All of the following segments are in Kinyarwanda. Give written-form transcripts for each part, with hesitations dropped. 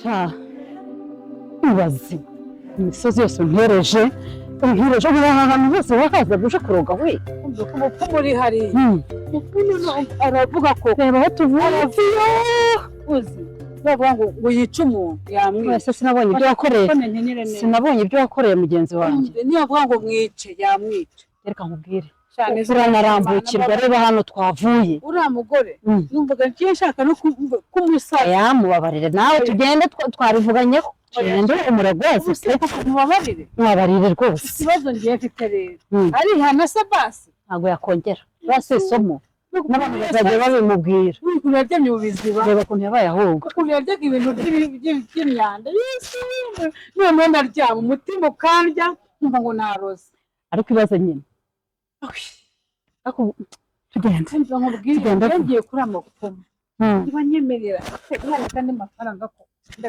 Sha, ibaze imisozi yose untereje, untereje ubu aha hantu hose wahaza uje kuroga we. Umva ko umupfumu uri hariya. Umupfumu aravuga ko Reba aho tuvuye. Uzi bavuga ngo yice umuntu yamwica. Wese sinabonye ibyo wakoreye. None nkenyere neza. Sinabonye ibyo wakoreye mugenzi wanjye. Niyo avuga ngo mwice, yamwica. Reka nkubwire. Cyane. Uranarambukirwa, reba hano twavuye. Uriya mugore numvaga ngiye nshaka no kumusaza. Yamubabarire nawe, tugende, twabivuganyeho, tugende umuragwazi. Mubabarire. Mubabarire rwose. Ikibazo ngiye mfite rero, arihana se basi? Ntabwo yakongera, basi isomo n'abantu bazajya babimubwira. Ukuntu yaryamye mu biziba. Reba ukuntu yabaye ahubwo. Ukuntu yaryaga ibintu by'imyanda. Yesu, noneho ndaryama umutima ukandya, nkumva ngo naroze. Ariko ibibazo nyine, ariko tugende. Mva nkubwire. Tugenda. Yagiye kuri amapfumu, niba nyemerera mwana kandi amafaranga ko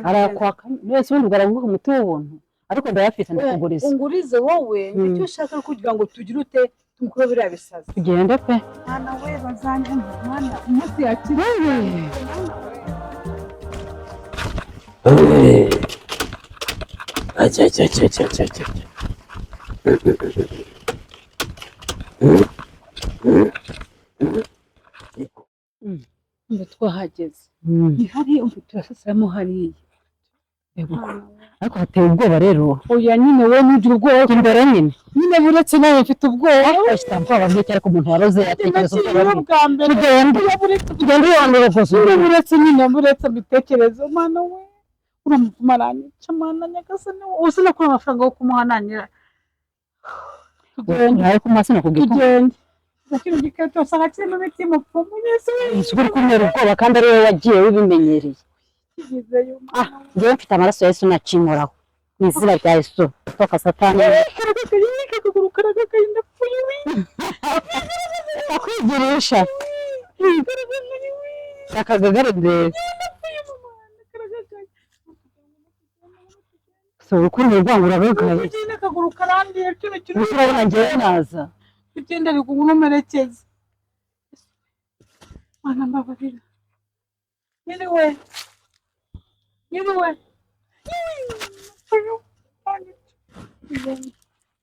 Arayakwaka wese, ubundi ubwo araguha umuti w'ubuntu, ariko ndayafite, ndakuguriza. Ungurize wowe. Icyo ushaka kugira ngo tugire ute, tumukure biriya bisazi. Tugende pe. Mwana we, bazanjye mwana umunsi yakira. Acha, acha, acha, acha, acha, acha. Umva twahageze, ni hariya, umva turasasiramo hariya. Ariko hateye ubwoba rero. Oya nyine, wowe ntugire ubwoba. Imbere nyine. Nyine buretse nawe mfite ubwoba. Afite ubwoba bw'iki? Ariko umuntu waroze yatekereza ubwoba Nakiriye bwe. bwa mbere. Tugende. Oya, buretse. Tugende uyandure rwose. Nyine buretse, nyine buretse mbitekerezo. Mwana we, uramuvuma aranyica. Mwana nyagasani, ubu sinakura amafaranga yo kumuha nanira. Tugende. Ariko maso nakubwiye ko Tugende. Kino gikarito wasanga kirimo imiti y'umupfumu. Yesu we! Uri kuntera ubwoba kandi ari wowe wagiye ubimenyereye. Kigezeyo. Ah, njyewe mfite amaraso ya Yesu, nacinkoraho mu izina rya Yesu, toka Satani. Akaguru karagakaye, ndapfuye we! Akwigirisha akagagare ndebe si urukundo rwangu, urabagaye. Ugenda, akaguru karandiye kino kintu. Gusa urabona njyewe naza. Ugenda ari kumumerekeza. Mwana mbabarira. Nyiriwe, nyiriwe,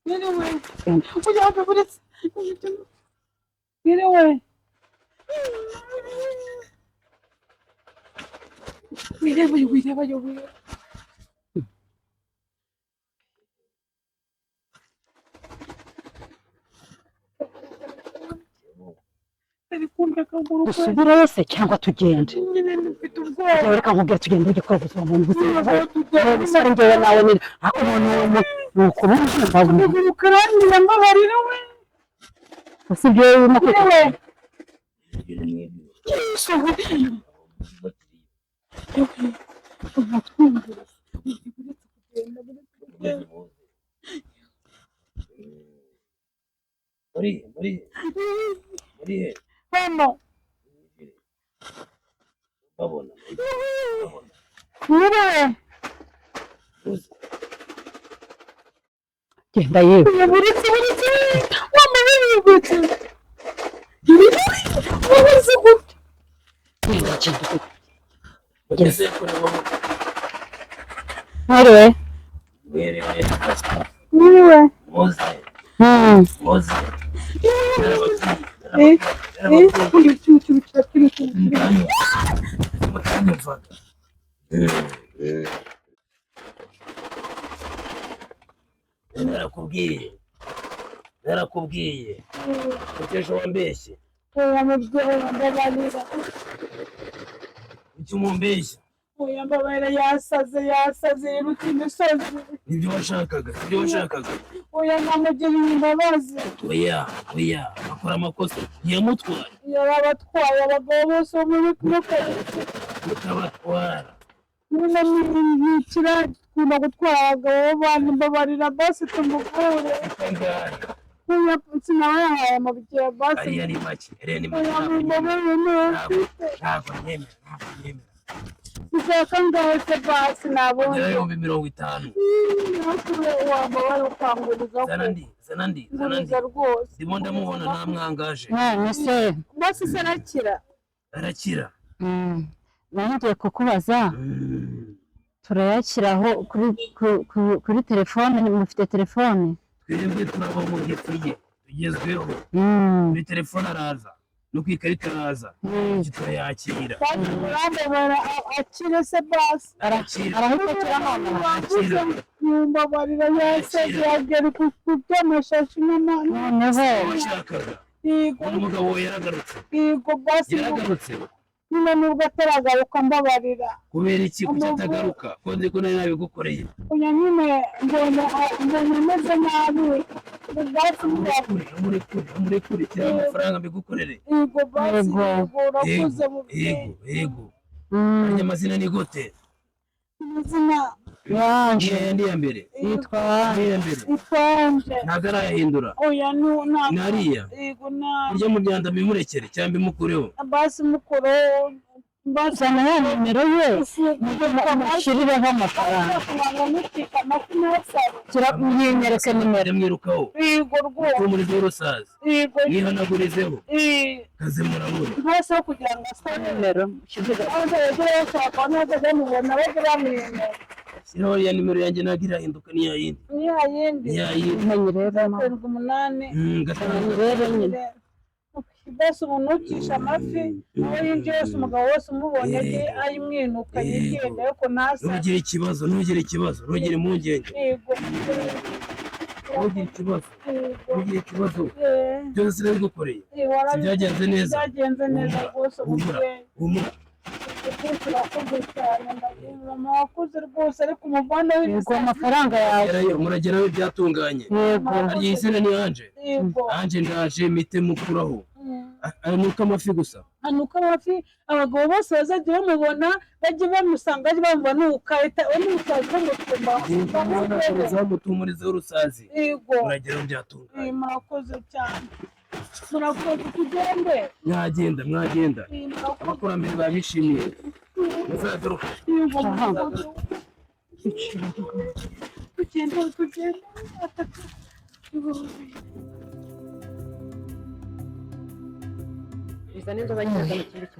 nyiriwe, kugira ngo buretse. Nyiriwe, wireba, wireba, wireba. Ari kumva akaguru kwe. Dusubireyo se cyangwa tugende? Nyine mfite ubwoba. Njyewe reka nkubwire, tugende ujye kora ubuzima mu buzima umusore, njyewe nawe nyine, ariko umuntu ni ukubona ntabwo Akaguru karangira, mbabarira we. Usibye urimo kwita. Yewe. Muri he? Hano. Babona. Nyiriwe. Genda yewe. Buretse, buretse, wa mubiri, buretse, buretse gutya. Genda, genda. Ugeze kure wowe. Mwiriwe. Mwiriwe. Nyiriwe. Muze. Muze. Eh, eh, uyu kintu kintu kintu kintu. Mutanyumvaga. Narakubwiye. Narakubwiye. Kuki ejo wambeshye? Oya mubyeyi, mbabarira. Kuki umumbeshya? Oya mbabarira, yasaze, yasaze, yiruta imisozi. Nibyo washakaga, nibyo washakaga. Oya, namugiriye imbabazi. Oya, oya, akora amakosa. Ntiyamutwaye. Yarabatwaye abagabo bose bo muri kino karitsiye. Mutabatwara. Nyine ni ikunda gutwara abagabo b'abandi. Mbabarira basi tumuvure. Kangahe? Oya, sinabayahaye mubyeyi basi. Ariya ni make. Ariya ni make. Oya, Ntabwo mumbabarire niyo mfite. Ntabwo nyemera. Ntabwo nyemera. Ushaka ngahe se basi nabonye? Ongeraho 50,000. Wambabarira ukanguriza ko. Zana ndi, zana ndi, zana ndi. Nguriza rwose. Ndimo ndamubona ntamwangaje. None se? Basi se arakira? Arakira. Nari ngiye kukubaza. Turayashyiraho kuri telefone. Mufite telefone? Twebwe turaba mu gitiye tugezweho. Kuri telefone araza, no ku ikarita araza. Iki turayakira. Kandi murambabara akire se basi. Arakira. Arahita akira nonaha. Arakira. Yumbabarira yasaze yagera ku by'amashashi n'amana. Noneho Washakaga Yego. umugabo we yaragarutse. Yego basi. Yaragarutse. Nyine nubwo ataragaruka, mbabarira. Kubera iki? Kuki atagaruka, ko nzi ko nari nabigukoreye? Oya nyine, mbonye ameze nabi basi. Murekure, murekure, murekure. Shyiraho amafaranga mbigukorere. Yego basi. Yego. Yego, urakoze Yego. mubyeyi. Yego, yego. Mm, Aya amazina ni gute? Amazina. Yanje. Niya yandi ya mbere. Yitwa Niya ya mbere. Itonje. Ntabwo arayahindura. Oya, ntabwo. Nariya. Yego, na Kurya mu myanda bimurekere cyangwa bimukureho. Basi mukuru basi. Zana ya nimero ye, mushyirireho amafaranga. Yinyereke nimero. Ndamwirukaho. Yego rwose. Mutumurizeho urusazi. Yego. Mwihanagurizeho. Kaze murabura. Rwose kugira ngo asabe Nimero. Bajye bamubona, bajye bamwemera. Shyiraho ya nimero yanjye, ntabwo irahinduka, ni ya yindi. Ni ya yindi. Ni ya yindi. Menye rero. 7, 8. 5. Rero nyine. Basi umuntu ucisha amafi aho yinjiye wese, umugabo wese umubonye ajye ayimwinuka yigenda, ariko ntasa. Ntugire ikibazo, ntugire ikibazo, ntugire impungenge. Yego. Ntugire ikibazo. Yego. Ntugire ikibazo. Eh, Byose nabigukoreye. eh, Si byagenze neza? Byagenze neza rwose. Humura. Umubyeyi. Humura. Rwose urakoze cyane, ndabona mama wakoze rwose, ariko umuvane Yego, amafaranga yawe. Gerayo, muragerayo byatunganye. Yego. Harya izina ni Anje? Yego. Anje, ndaje mite mukuraho. Anuka amafi gusa. Hanuka amafi, abagabo bose bazajya bamubona, bajye bamusanga, bajye bamubona ukahita umusazi bamutumba. Mutumurizeho, mutumurizeho urusazi. Yego. Muragerayo byatunganye. Eh, murakoze cyane, murakoze, tugende. Mwagenda, mwagenda. Eh, murakoze. Abakurambere babishimiye, muzagaruka. Yego, murakoze. Tugende, tugende. Atatu.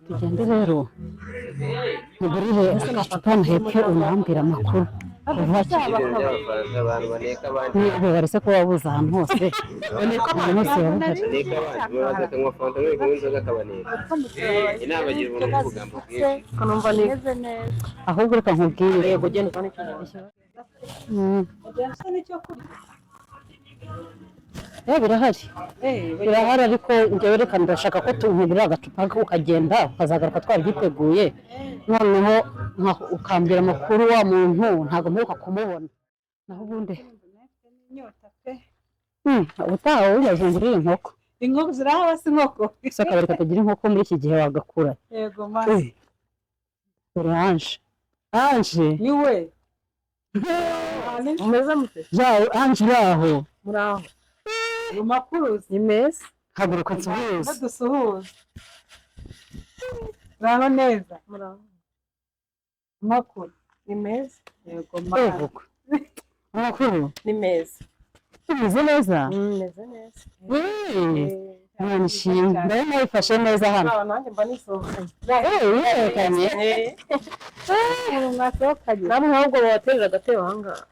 Tugende rero, mugurire agacupa hano hepfo, unambwira amakuru vuba cyane. Abantu baneka abandi. Niba barese ko wabuze ahantu hose, ahantu hose wabuze. Baneka abandi, baza akanywa fanta, umwe kunywa inzoga akabaneka. Inama agira ubuntu n'ubugambo bwinshi. Ahubwo reka nkubwire. Yego, genda uzane icyo kurya. Ugenda n'icyo kurya. Eh, birahari, birahari, ariko njyewe reka ndashaka ko tunkugurira agacupa, ukagenda ukazagaruka twabyiteguye, noneho ukambwira amakuru wa muntu. Ntabwo mperuka kumubona, naho ubundi Inyota pe. Ubutaha wowe uzazungurira inkoko. Inkoko zirahaba se, inkoko? Ese akabari katagira inkoko muri iki gihe wagakura? Yego mama. Dore Anje, Anje. Niwe. Mumeze mute? Yawe Anje, uri aho? Muraho. Mu makuru. Ni meza. Haguruka nsuhuze. Badusuhuza. Muraho neza. Muraho. Amakuru. Ni meza. Yego mama. Evuga amakuru. Ni meza. Tumeze neza. Meze neza. Eh, Imana ishimwe, ndabona wifashe neza hano. Aba nanjye mba nisohokanye. Eh, wiyerekanye. Mwasohokanye. Namwe ahubwo babaterera agatebe ahangaha.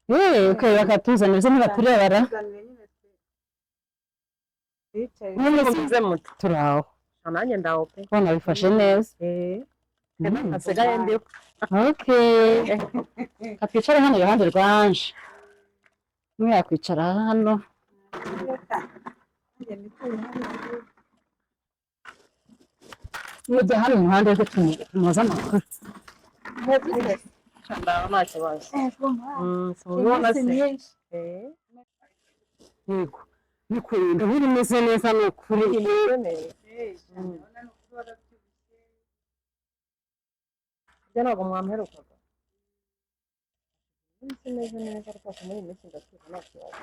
Eh, okay, bakatuzanira se ntibaturebara? Bicaye. None se Mumeze mute? Turi aho. Ah, nanjye ndaho pe. Ubona wifashe neza. Eh. Hasigaye ndiho. Okay, reka twicare hano iruhande rwa Anje. Umwe yakwicara hano. Mujya hano iruhande rwe, tumubaze amakuru. Ndaho nta kibazo. Simubona se. Eh. Yego, bikurinda uba umeze neza, ni ukuri. Meze neza. Ibyo ntabwo mwamperukaga. Meze neza rwose, muri iyi minsi ndatuza nta kibazo.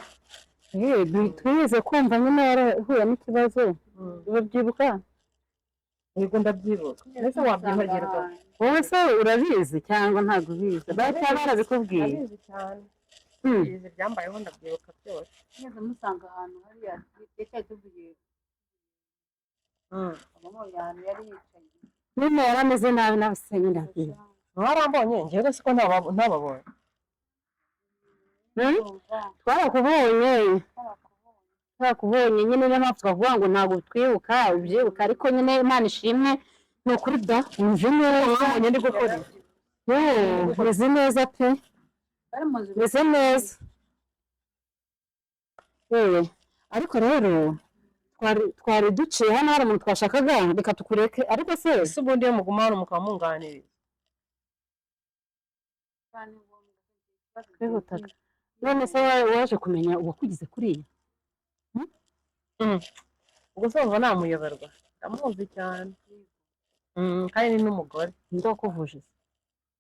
Eh, twigeze kumva nyine warahuye n'ikibazo, urabyibuka? Yego, ndabyibuka. Mbese wabyibagirwa? Wowe se urabizi cyangwa ntabwo ubizi? Baba barabikubwiye? Ndabizi cyane. Ibizi byambayeho ndabyibuka byose. Mwese musanga ahantu hariya twicaye tuvuye, mama ahantu yari yicaye. Nyine yari ameze nabi nawe se nyine ndabyibuka. Mwarambonye njyewe siko ntababonye. Twarakubonye, twarakubonye nyine, niyo mpamvu twavuga ngo ntabwo twibuka ubyibuka, ariko nyine Imana ishimwe, ni ukuri da, umeze neza. Mwabonye ndi gukora iki? Yewe, umeze neza pe, umeze neza yewe. Ariko rero twari duciye hano, hari umuntu twashakaga, reka tukureke, ariko se Ese ubundi iyo muguma hano mukaba munganiriza? Twihutaga. None se waje kumenya uwakugize kuriya? Ubwo se wumva namuyoberwa? Ndamuzi cyane. Kandi ni n'umugore. Ninde wakuvuje se?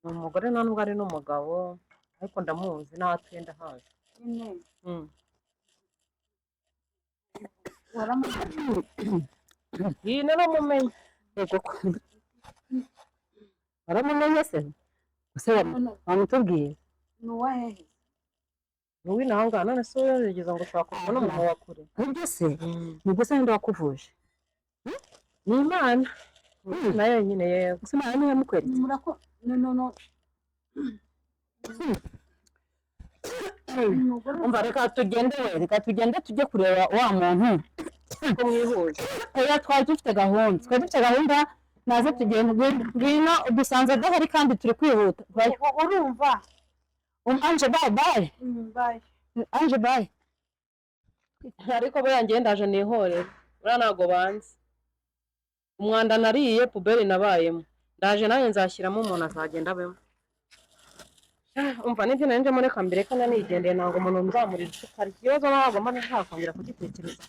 Ni umugore, nta nubwo ari n'umugabo, ariko ndamuzi, n'aho atuye ndahazi. Iyi naramumenye. Yego ko. Waramumenye se? Ese wamutubwiye? Ni uwahehe? Ni uw'inahanga, none se urigeze ngo ushobora kubona umuntu wa kure? Nibyo se? Nibwo se, ninde wakuvuje? Ni Imana. Nayo nyine, yego. Ese Imana niyo yamukweretse? Murako no no no. Umva, reka tugende we, reka tugende tujye kureba wa muntu. Ko mwihuje. Oya, twari dufite gahunda, twari dufite gahunda, naze tugende. Ngwino, dusanze adahari kandi turi kwihuta. Bye. Urumva? Anje, bye bye. Bye. Anje, bye. Ariko buriya njyewe ndaje nihorere, buriya ntabwo banzi. Umwanda nariye, puberi nabayemo, ndaje nanjye nzashyiramo umuntu azagenda abemo. Umva, n'ibyo nari njemo reka mbireke, nanigendeye, ntabwo umuntu nzamurira isukari. Ikibazo ntabwo mba ntakongera kugitekereza.